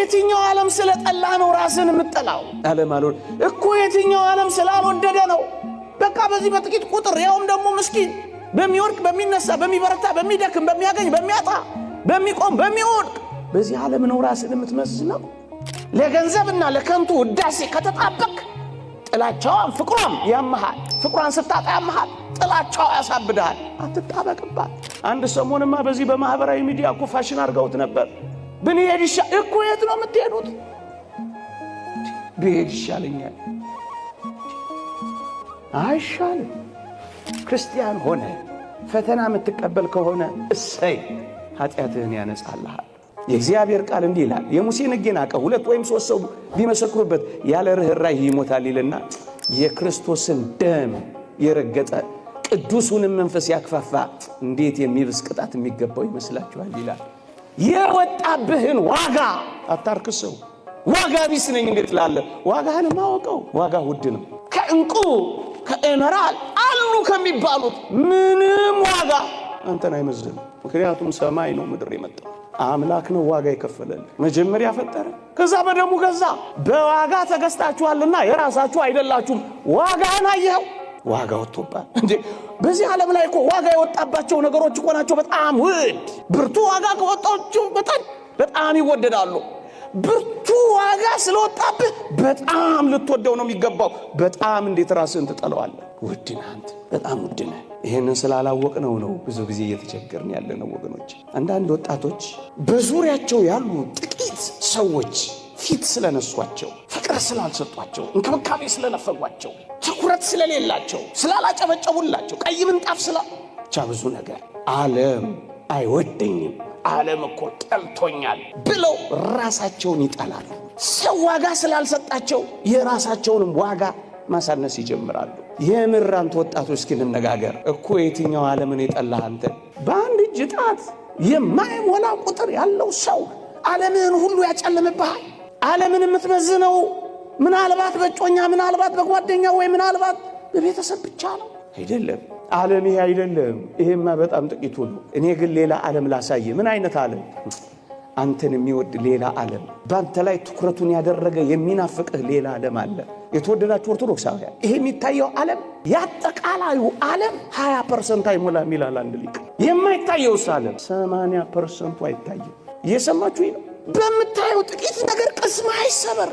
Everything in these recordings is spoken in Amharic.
የትኛው ዓለም ስለጠላ ነው ራስን የምጠላው? ዓለም አልወ እኮ የትኛው ዓለም ስላልወደደ ነው? በቃ በዚህ በጥቂት ቁጥር ያውም ደግሞ ምስኪን በሚወድቅ በሚነሳ፣ በሚበረታ በሚደክም፣ በሚያገኝ በሚያጣ፣ በሚቆም በሚወድቅ በዚህ ዓለም ነው ራስን የምትመዝነው። ለገንዘብና ለከንቱ ውዳሴ ከተጣበቅ ጥላቻዋም ፍቅሯም ያመሃል። ፍቅሯን ስታጣ ያመሃል። ጥላቻዋ ያሳብድሃል። አትጣበቅባት። አንድ ሰሞንማ በዚህ በማህበራዊ ሚዲያ እኮ ፋሽን አድርገውት ነበር። ብንሄድ ይሻ እኮ የት ነው የምትሄዱት? ብሄድ ይሻለኛል። አይሻልም። ክርስቲያን ሆነ ፈተና የምትቀበል ከሆነ እሰይ ኃጢአትህን ያነጻልሃል። የእግዚአብሔር ቃል እንዲህ ይላል፣ የሙሴን ሕግ የናቀ ሁለት ወይም ሶስት ሰው ቢመሰክሩበት ያለ ርኅራኄ ይሞታል ይልና የክርስቶስን ደም የረገጠ ቅዱሱንም መንፈስ ያክፋፋ እንዴት የሚብስ ቅጣት የሚገባው ይመስላችኋል? ይላል። የወጣብህን ዋጋ አታርክሰው። ዋጋ ቢስ ነኝ እንዴት ትላለህ? ዋጋህን ማወቀው። ዋጋ ውድ ነው። ከእንቁ ከ emerald አሉ ከሚባሉት ምንም ዋጋ አንተን አይመዝንም። ምክንያቱም ሰማይ ነው ምድር የመጣው አምላክ ነው ዋጋ የከፈለልህ። መጀመሪያ ፈጠረ፣ ከዛ በደሙ ገዛ። በዋጋ ተገዝታችኋልና የራሳችሁ አይደላችሁም። ዋጋህን አየኸው፣ ዋጋ ወጥቶባል እንዴ! በዚህ ዓለም ላይ እኮ ዋጋ የወጣባቸው ነገሮች እኮ ናቸው በጣም ውድ። ብርቱ ዋጋ ከወጣቸው በጣም በጣም ይወደዳሉ። ብርቱ ዋጋ ስለወጣብህ በጣም ልትወደው ነው የሚገባው። በጣም እንዴት ራስህን ትጠለዋለህ? ውድ ነህ አንተ፣ በጣም ውድ ነህ። ይህንን ስላላወቅነው ነው ብዙ ጊዜ እየተቸገርን ያለነው ወገኖች። አንዳንድ ወጣቶች በዙሪያቸው ያሉ ጥቂት ሰዎች ፊት ስለነሷቸው፣ ፍቅር ስላልሰጧቸው፣ እንክብካቤ ስለነፈጓቸው፣ ትኩረት ስለሌላቸው፣ ስላላጨበጨቡላቸው፣ ቀይ ምንጣፍ ስላ ብቻ ብዙ ነገር ዓለም አይወደኝም፣ ዓለም እኮ ጠልቶኛል ብለው ራሳቸውን ይጠላሉ። ሰው ዋጋ ስላልሰጣቸው የራሳቸውንም ዋጋ ማሳነስ ይጀምራሉ። የምር አንተ ወጣቶች እስኪ እንነጋገር እኮ የትኛው ዓለምን የጠላህ አንተ? በአንድ እጅ ጣት የማይሞላ ቁጥር ያለው ሰው ዓለምህን ሁሉ ያጨልምብሃል። ዓለምን የምትመዝነው ምናልባት በእጮኛ፣ ምናልባት በጓደኛ ወይ ምናልባት በቤተሰብ ብቻ ነው። አይደለም ዓለም ይሄ አይደለም። ይሄማ በጣም ጥቂቱ ነው። እኔ ግን ሌላ ዓለም ላሳየ። ምን አይነት ዓለም? አንተን የሚወድ ሌላ ዓለም፣ በአንተ ላይ ትኩረቱን ያደረገ የሚናፍቅህ ሌላ ዓለም አለ። የተወደዳችሁ ኦርቶዶክሳውያን፣ ይሄ የሚታየው ዓለም የአጠቃላዩ ዓለም 20% አይሞላም ይላል አንድ ሊቅ። የማይታየውስ ዓለም 80%ቱ አይታይም። እየሰማችሁ ነው። በምታየው ጥቂት ነገር ቅስምህ አይሰበር።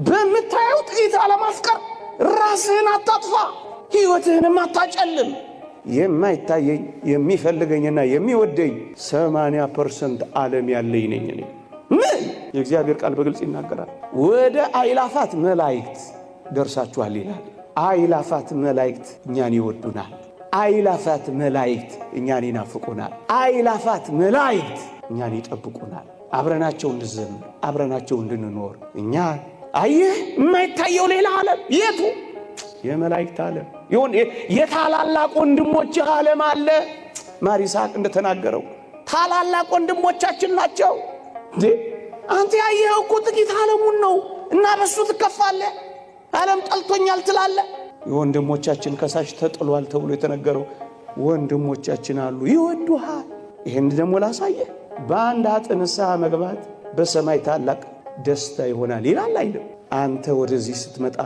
በምታየው ጥቂት አለማፍቀር ራስህን አታጥፋ፣ ሕይወትህንም አታጨልም። የማይታየኝ የሚፈልገኝና የሚወደኝ 80% ዓለም ያለኝ ነኝ እኔ። ምን የእግዚአብሔር ቃል በግልጽ ይናገራል። ወደ አእላፋት መላእክት ደርሳችኋል ይላል። አእላፋት መላእክት እኛን ይወዱናል። አእላፋት መላእክት እኛን ይናፍቁናል። አእላፋት መላእክት እኛን ይጠብቁናል። አብረናቸው እንድንዘምር፣ አብረናቸው እንድንኖር እኛ አየህ፣ የማይታየው ሌላ ዓለም የቱ የመላእክት ዓለም ይሁን የታላላቅ ወንድሞች ዓለም አለ። ማር ይስሐቅ እንደተናገረው ታላላቅ ወንድሞቻችን ናቸው። እንዴ አንተ ያየኸው እኮ ጥቂት ዓለሙን ነው እና በሱ ትከፋለህ። ዓለም ጠልቶኛል ትላለህ። የወንድሞቻችን ከሳሽ ተጥሏል ተብሎ የተነገረው ወንድሞቻችን አሉ፣ ይወዱሃል። ይህን ደግሞ ላሳየህ፣ በአንድ ኃጥእ ንስሐ መግባት በሰማይ ታላቅ ደስታ ይሆናል ይላል አይልም? አንተ ወደዚህ ስትመጣ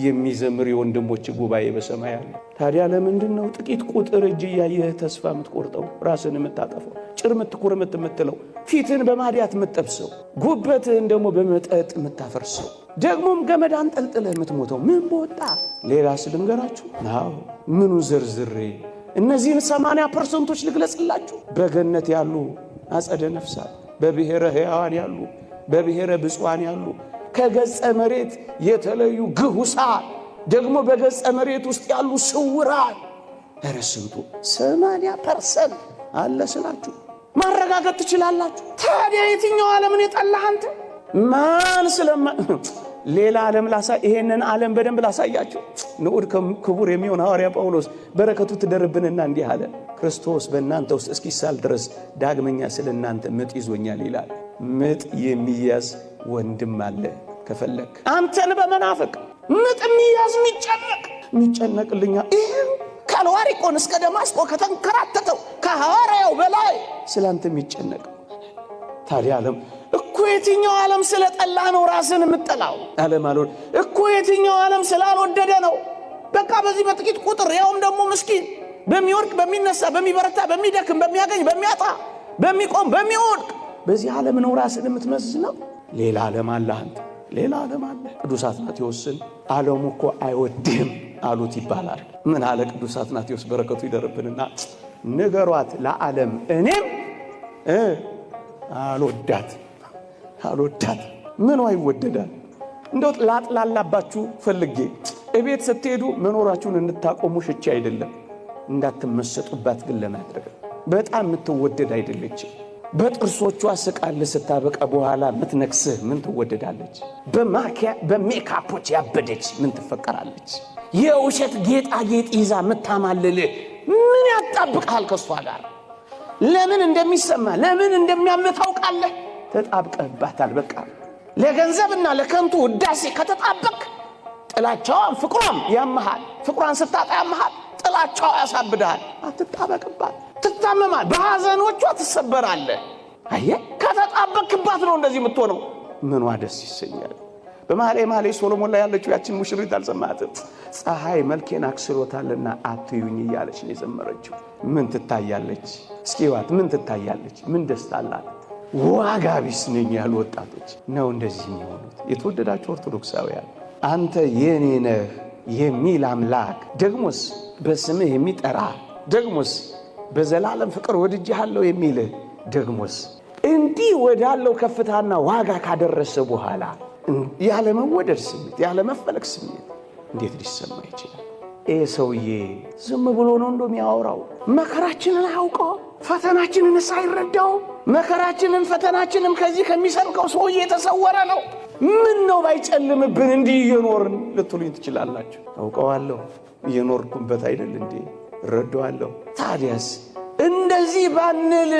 የሚዘምር የወንድሞች ጉባኤ በሰማይ አለ። ታዲያ ለምንድን ነው ጥቂት ቁጥር እጅ እያየህ ተስፋ የምትቆርጠው፣ ራስን የምታጠፈው፣ ጭርምት ኩርምት የምትለው፣ ፊትህን በማዲያት የምትጠብሰው፣ ጉበትህን ደግሞ በመጠጥ የምታፈርሰው፣ ደግሞም ገመድ አንጠልጥለህ የምትሞተው? ምን በወጣ ሌላ ስልንገራችሁ? አዎ ምኑ ዘርዝሬ እነዚህን 80%ቶች ልግለጽላችሁ። በገነት ያሉ አጸደ ነፍሳት፣ በብሔረ ሕያዋን ያሉ፣ በብሔረ ብፁዓን ያሉ፣ ከገጸ መሬት የተለዩ ግሁሳን፣ ደግሞ በገጸ መሬት ውስጥ ያሉ ስውራን፣ ኧረ ስንቱ 80% አለ ስላችሁ ማረጋገጥ ትችላላችሁ። ታዲያ የትኛው ዓለምን የጠላህ አንተ? ማን ስለማ ሌላ ዓለም ላሳ ይሄንን ዓለም በደንብ ላሳያችሁ። ንዑድ ክቡር የሚሆን ሐዋርያ ጳውሎስ በረከቱ ትደርብንና እንዲህ አለ፣ ክርስቶስ በእናንተ ውስጥ እስኪሳል ድረስ ዳግመኛ ስለ እናንተ ምጥ ይዞኛል ይላል። ምጥ የሚያዝ ወንድም አለ። ከፈለግ አንተን በመናፈቅ ምጥ የሚያዝ የሚጨነቅ የሚጨነቅልኛ ይሄው ከአልዋሪቆን እስከ ደማስቆ ከተንከራተተው ከሐዋርያው በላይ ስለ አንተ የሚጨነቅ ታዲያ ዓለም እኮ የትኛው ዓለም ስለጠላ ነው ራስን የምጠላው? ዓለም አልወድ እኮ የትኛው ዓለም ስላልወደደ ነው? በቃ በዚህ በጥቂት ቁጥር ያውም ደግሞ ምስኪን በሚወድቅ በሚነሳ፣ በሚበረታ በሚደክም፣ በሚያገኝ በሚያጣ፣ በሚቆም በሚወድቅ በዚህ ዓለም ነው ራስን የምትመዝነው። ሌላ ዓለም አለ፣ አንተ ሌላ ዓለም አለ። ቅዱስ አትናቴዎስን ዓለሙ እኮ አይወድህም አሉት ይባላል። ምን አለ ቅዱስ አትናቴዎስ? በረከቱ ይደርብንና ንገሯት ለዓለም እኔም አልወዳት አልወዳት። ምኗ ይወደዳል? እንደው ላጥላላባችሁ ፈልጌ እቤት ስትሄዱ መኖራችሁን እንድታቆሙ ሽቼ አይደለም፣ እንዳትመሰጡባት ግን ለማድረግ በጣም የምትወደድ አይደለችም። በጥርሶቿ ስቃል ስታበቃ በኋላ ምትነክስህ ምን ትወደዳለች? በሜካፖች ያበደች ምን ትፈቀራለች? የውሸት ጌጣጌጥ ይዛ ምታማልልህ ምን ያጣብቅሃል ከእሷ ጋር? ለምን እንደሚሰማ ለምን እንደሚያምህ ታውቃለህ? ተጣብቀህባታል። በቃ ለገንዘብና ለከንቱ ውዳሴ ከተጣበቅ ጥላቻዋን ፍቅሯም ያመሃል። ፍቅሯን ስታጣ ያመሃል። ጥላቻዋ ያሳብድሃል። አትጣበቅባት፣ ትታመማል። በሐዘኖቿ ትሰበራለህ። አየህ፣ ከተጣበቅክባት ነው እንደዚህ የምትሆነው። ምኗ ደስ ይሰኛል። በመኃልየ መኃልይ ሶሎሞን ላይ ያለችው ያችን ሙሽሪት አልሰማትም? ፀሐይ መልኬን አክስሮታልና አትዩኝ እያለች ነው የዘመረችው። ምን ትታያለች? እስኪ ዋት ምን ትታያለች? ምን ደስታ አላት? ዋጋ ቢስ ነኝ ያሉ ወጣቶች ነው እንደዚህ የሚሆኑት። የተወደዳችሁ ኦርቶዶክሳውያን፣ አንተ የኔ ነህ የሚል አምላክ ደግሞስ በስምህ የሚጠራ ደግሞስ በዘላለም ፍቅር ወድጄሃለሁ የሚልህ ደግሞስ እንዲህ ወዳለው ከፍታና ዋጋ ካደረሰ በኋላ ያለመወደድ ስሜት ያለመፈለግ ስሜት እንዴት ሊሰማ ይችላል? ይህ ሰውዬ ዝም ብሎ ነው እንዶ የሚያወራው? መከራችንን አያውቀው፣ ፈተናችንን ሳይረዳው፣ መከራችንን ፈተናችንም ከዚህ ከሚሰብከው ሰውዬ የተሰወረ ነው። ምን ነው ባይጨልምብን እንዲህ እየኖርን ልትሉኝ ትችላላችሁ። አውቀዋለሁ፣ እየኖርኩበት አይደል እንዴ? እረዳዋለሁ። ታዲያስ እንደዚህ ባንል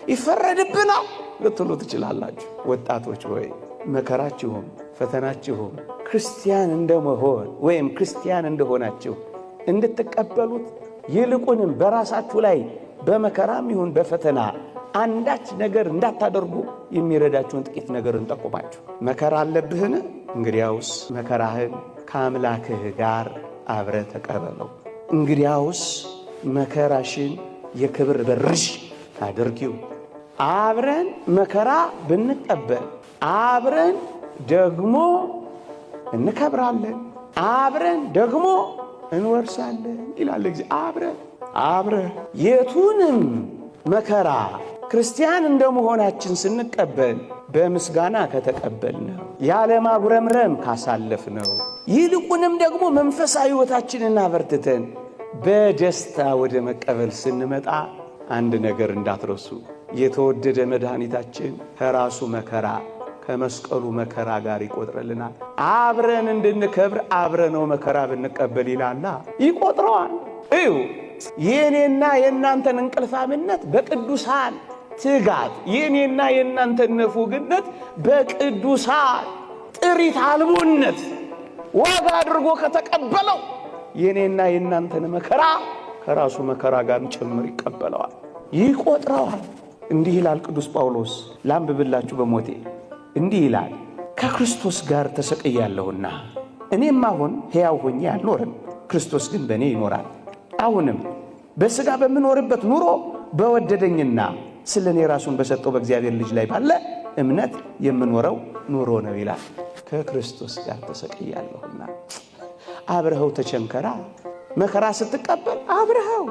ይፈረድብናል ልትሉ ትችላላችሁ። ወጣቶች ወይ መከራችሁም ፈተናችሁም ክርስቲያን እንደመሆን ወይም ክርስቲያን እንደሆናችሁ እንድትቀበሉት ይልቁንም በራሳችሁ ላይ በመከራም ይሁን በፈተና አንዳች ነገር እንዳታደርጉ የሚረዳችሁን ጥቂት ነገር እንጠቁማችሁ። መከራ አለብህን? እንግዲያውስ መከራህን ከአምላክህ ጋር አብረ ተቀበለው። እንግዲያውስ መከራሽን የክብር በርሽ አድርጊው። አብረን መከራ ብንቀበል አብረን ደግሞ እንከብራለን፣ አብረን ደግሞ እንወርሳለን ይላል እግዚአብሔር። አብረን አብረን የቱንም መከራ ክርስቲያን እንደመሆናችን ስንቀበል በምስጋና ከተቀበልነው ያለማጉረምረም ካሳለፍነው ይልቁንም ደግሞ መንፈሳዊ ሕይወታችንን አበርትተን በደስታ ወደ መቀበል ስንመጣ አንድ ነገር እንዳትረሱ፣ የተወደደ መድኃኒታችን ከራሱ መከራ ከመስቀሉ መከራ ጋር ይቆጥርልናል። አብረን እንድንከብር አብረነው መከራ ብንቀበል ይላላ ይቆጥረዋል። እዩ የእኔና የእናንተን እንቅልፋምነት በቅዱሳን ትጋት፣ የእኔና የእናንተን ንፉግነት በቅዱሳን ጥሪት አልቦነት ዋጋ አድርጎ ከተቀበለው የእኔና የእናንተን መከራ ከራሱ መከራ ጋር ጭምር ይቀበለዋል፣ ይቆጥረዋል። እንዲህ ይላል ቅዱስ ጳውሎስ፣ ላንብብላችሁ በሞቴ እንዲህ ይላል፣ ከክርስቶስ ጋር ተሰቅያለሁና እኔም አሁን ሕያው ሆኜ አልኖርም፣ ክርስቶስ ግን በእኔ ይኖራል። አሁንም በሥጋ በምኖርበት ኑሮ በወደደኝና ስለ እኔ ራሱን በሰጠው በእግዚአብሔር ልጅ ላይ ባለ እምነት የምኖረው ኑሮ ነው ይላል። ከክርስቶስ ጋር ተሰቅያለሁና አብረኸው ተቸንከራ። መከራ ስትቀበል አብረኸው፣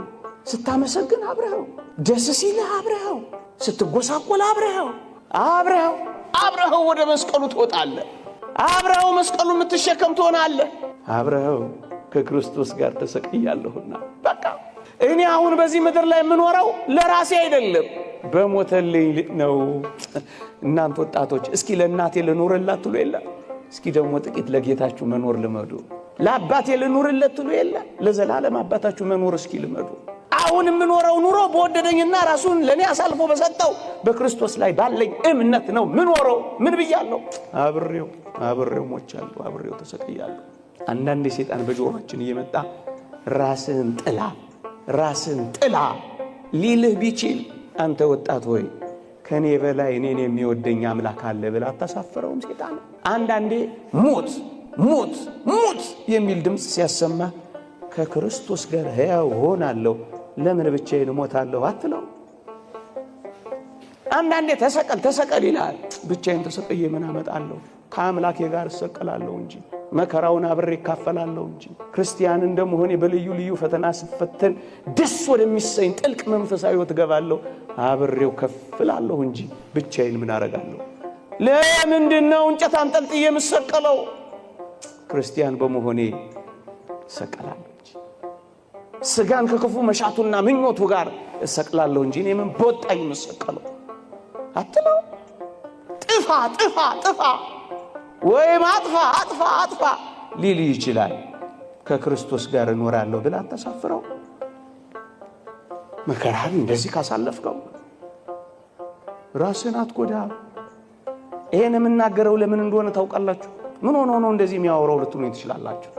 ስታመሰግን አብረኸው፣ ደስ ሲልህ አብረኸው፣ ስትጎሳቆል አብረኸው አብረኸው አብረኸው ወደ መስቀሉ ትወጣለህ። አብረኸው መስቀሉ የምትሸከም ትሆናለህ። አብረኸው ከክርስቶስ ጋር ተሰቅያለሁና በቃ እኔ አሁን በዚህ ምድር ላይ የምኖረው ለራሴ አይደለም፣ በሞተልኝ ነው። እናንተ ወጣቶች እስኪ ለእናቴ ልኑርላት ትሉ የለ? እስኪ ደግሞ ጥቂት ለጌታችሁ መኖር ልመዱ። ለአባቴ ልኑርለት ትሉ የለ? ለዘላለም አባታችሁ መኖር እስኪ ልመዱ። አሁን የምኖረው ኑሮ በወደደኝና ራሱን ለእኔ አሳልፎ በሰጠው በክርስቶስ ላይ ባለኝ እምነት ነው ምኖረው። ምን ብያለሁ? አብሬው አብሬው ሞቻለሁ፣ አብሬው ተሰቅያለሁ። አንዳንድ የሴጣን በጆሮአችን እየመጣ ራስህን ጥላ ራስህን ጥላ ሊልህ ቢችል አንተ ወጣት ሆይ ከኔ በላይ እኔን የሚወደኝ አምላክ አለ ብለህ አታሳፍረውም ሴጣን። አንዳንዴ ሙት ሙት ሙት የሚል ድምፅ ሲያሰማ ከክርስቶስ ጋር ሕያው ሆናለሁ ለምን ብቻዬን እሞታለሁ አትለው። አንዳንዴ ተሰቀል ተሰቀል ይላል። ብቻዬን ተሰቅዬ ምን አመጣለሁ? ከአምላኬ ጋር እሰቀላለሁ እንጂ መከራውን አብሬ እካፈላለሁ እንጂ ክርስቲያን እንደመሆኔ በልዩ ልዩ ፈተና ስፈተን ደስ ወደሚሰኝ ጥልቅ መንፈሳዊ ሕይወት እገባለሁ፣ አብሬው ከፍላለሁ እንጂ ብቻዬን ምን አረጋለሁ? ለምንድን ነው እንጨት አንጠልጥዬ የምሰቀለው? ክርስቲያን በመሆኔ እሰቀላለሁ እንጂ ስጋን ከክፉ መሻቱና ምኞቱ ጋር እሰቅላለሁ እንጂ እኔ ምን በወጣኝ የምሰቀለው አትለው። ጥፋ ጥፋ ጥፋ ወይም አጥፋ አጥፋ አጥፋ ሊል ይችላል። ከክርስቶስ ጋር እኖራለሁ ብለህ አታሳፍረው። መከራህን እንደዚህ ካሳለፍከው ራስህን አትጎዳ። ይሄን የምናገረው ለምን እንደሆነ ታውቃላችሁ? ምን ሆኖ ነው እንደዚህ የሚያወራው ልትሉኝ ትችላላችሁ።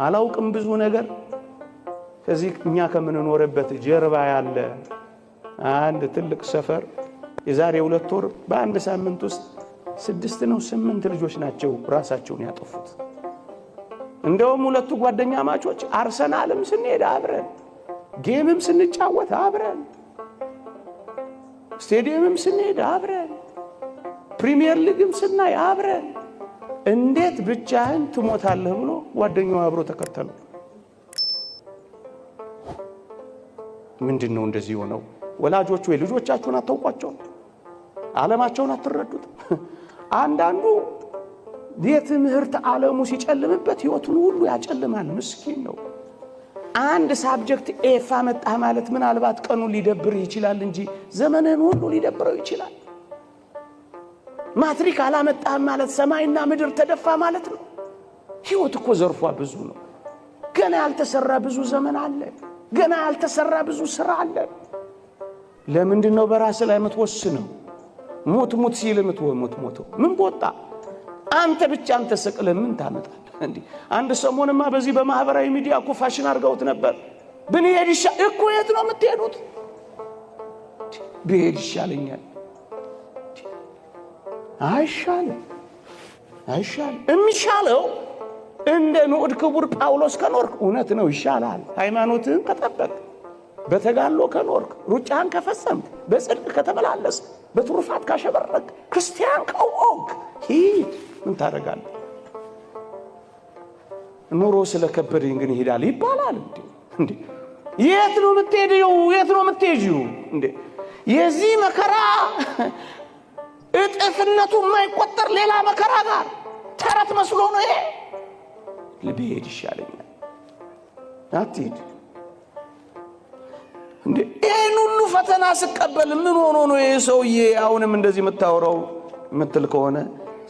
አላውቅም ብዙ ነገር። ከዚህ እኛ ከምንኖርበት ጀርባ ያለ አንድ ትልቅ ሰፈር የዛሬ 2 ወር በአንድ ሳምንት ውስጥ 6 ነው 8 ልጆች ናቸው ራሳቸውን ያጠፉት። እንደውም ሁለቱ ጓደኛማቾች አርሰናልም ስንሄድ አብረን፣ game ም ስንጫወት አብረን፣ ስቴዲየምም ስንሄድ አብረን፣ ፕሪሚየር ሊግም ስናይ አብረን፣ እንዴት ብቻህን ትሞታለህ ብሎ ጓደኛው አብሮ ተከተለው። ምንድን ነው እንደዚህ የሆነው? ወላጆች ወይ ልጆቻችሁን አታውቋቸውም? ዓለማቸውን አትረዱት? አንዳንዱ የትምህርት ዓለሙ ሲጨልምበት ሕይወቱን ሁሉ ያጨልማል። ምስኪን ነው። አንድ subject F አመጣህ ማለት ምናልባት ቀኑን ሊደብርህ ይችላል እንጂ ዘመንህን ሁሉ ሊደብረው ይችላል። ማትሪክ አላመጣህም ማለት ሰማይና ምድር ተደፋ ማለት ነው። ሕይወት እኮ ዘርፏ ብዙ ነው። ገና ያልተሰራ ብዙ ዘመን አለ። ገና ያልተሰራ ብዙ ስራ አለ። ለምንድን ነው በራስህ ላይ የምትወስነው? ሙት ሙት ሲል የምትሞት ሞተው ምን ቦጣ አንተ ብቻ አንተ ሰቅለህ ምን ታመጣለህ? እንዲህ አንድ ሰሞንማ በዚህ በማህበራዊ ሚዲያ እኮ ፋሽን አድርገውት ነበር። ብንሄድ ይሻ እኮ የት ነው የምትሄዱት? ብሄድ ይሻለኛል። አይሻልም፣ አይሻልም። የሚሻለው እንደ ንዑድ ክቡር ጳውሎስ ከኖርክ እውነት ነው ይሻላል። ሃይማኖትህን ከጠበቅ፣ በተጋድሎ ከኖርክ፣ ሩጫህን ከፈጸምክ፣ በጽድቅ ከተመላለስክ፣ በትሩፋት ካሸበረቅ፣ ክርስቲያን ከሆንክ ሂድ። ምን ታደርጋለህ? ኑሮ ስለከበደኝ ግን ይሄዳል ይባላል እንዴ? እንዴ የት ነው የምትሄደው? የት ነው የምትሄጂው? እንዴ የዚህ መከራ እጥፍነቱ የማይቆጠር ሌላ መከራ ጋር ተረት መስሎ ነው ይሄ። ብሄድ ይሻለኛል። አትሂድ እንዴ ይህን ሁሉ ፈተና ስቀበል ምን ሆኖ ነው ይሄ ሰውዬ አሁንም እንደዚህ የምታወራው የምትል ከሆነ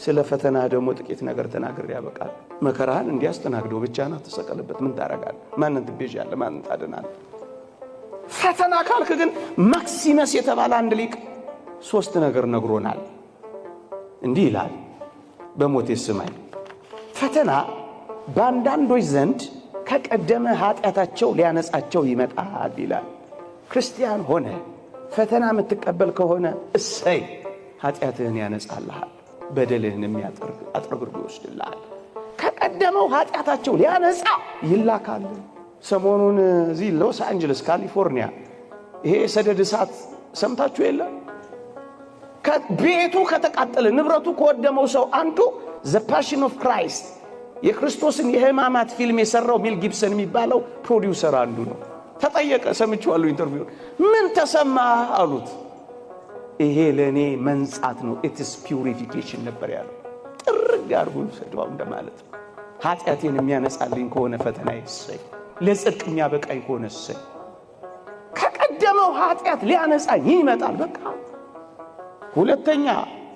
ስለ ፈተና ደግሞ ጥቂት ነገር ተናግሬ ያበቃል። መከራህን እንዲያስተናግደው ብቻህን አትሰቀልበት። ምን ታደርጋለህ? ማንን ትቤዣለህ? ማንን ታድናለህ? ፈተና ካልክ ግን ማክሲመስ የተባለ አንድ ሊቅ ሶስት ነገር ነግሮናል። እንዲህ ይላል፣ በሞቴ ስማኝ። ፈተና በአንዳንዶች ዘንድ ከቀደመ ኃጢአታቸው ሊያነጻቸው ይመጣል ይላል። ክርስቲያን ሆነ ፈተና የምትቀበል ከሆነ እሰይ፣ ኃጢአትህን ያነጻልሃል፣ በደልህንም አጥረግርጎ ይወስድልሃል። ከቀደመው ኃጢአታቸው ሊያነጻ ይላካል። ሰሞኑን እዚህ ሎስ አንጀለስ ካሊፎርኒያ ይሄ የሰደድ እሳት ሰምታችሁ የለም? ቤቱ ከተቃጠለ ንብረቱ ከወደመው ሰው አንዱ The Passion of Christ የክርስቶስን የሕማማት ፊልም የሰራው ሜል ጊብሰን የሚባለው ፕሮዲውሰር አንዱ ነው። ተጠየቀ፣ ሰምቼዋለሁ interview። ምን ተሰማ አሉት። ይሄ ለእኔ መንጻት ነው፣ it's purification ነበር ያለው። ጥርግ አድርጎ ይውሰደው እንደማለት ነው። ኃጢአቴን የሚያነጻልኝ ከሆነ ፈተና ይሰይ፣ ለጽድቅ የሚያበቃኝ ከሆነ እሰይ። ከቀደመው ኃጢአት ሊያነጻኝ ይመጣል። በቃ ሁለተኛ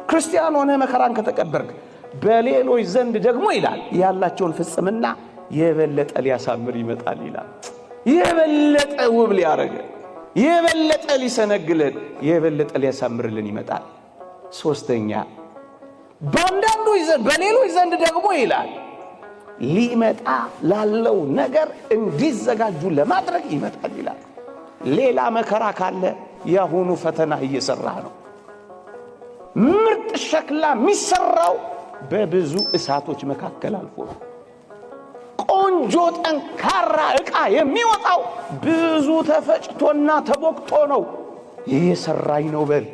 ክርስቲያን ሆነ መከራን ከተቀበልክ በሌሎች ዘንድ ደግሞ ይላል ያላቸውን ፍጽምና የበለጠ ሊያሳምር ይመጣል ይላል። የበለጠ ውብ ሊያረገን፣ የበለጠ ሊሰነግልን፣ የበለጠ ሊያሳምርልን ይመጣል። ሶስተኛ በአንዳንዶች ዘንድ በሌሎች ዘንድ ደግሞ ይላል ሊመጣ ላለው ነገር እንዲዘጋጁ ለማድረግ ይመጣል ይላል። ሌላ መከራ ካለ የአሁኑ ፈተና እየሰራ ነው። ምርጥ ሸክላ የሚሰራው በብዙ እሳቶች መካከል አልፎ ነው። ቆንጆ ጠንካራ ዕቃ የሚወጣው ብዙ ተፈጭቶና ተቦክቶ ነው። ይህ የሰራኝ ነው በል።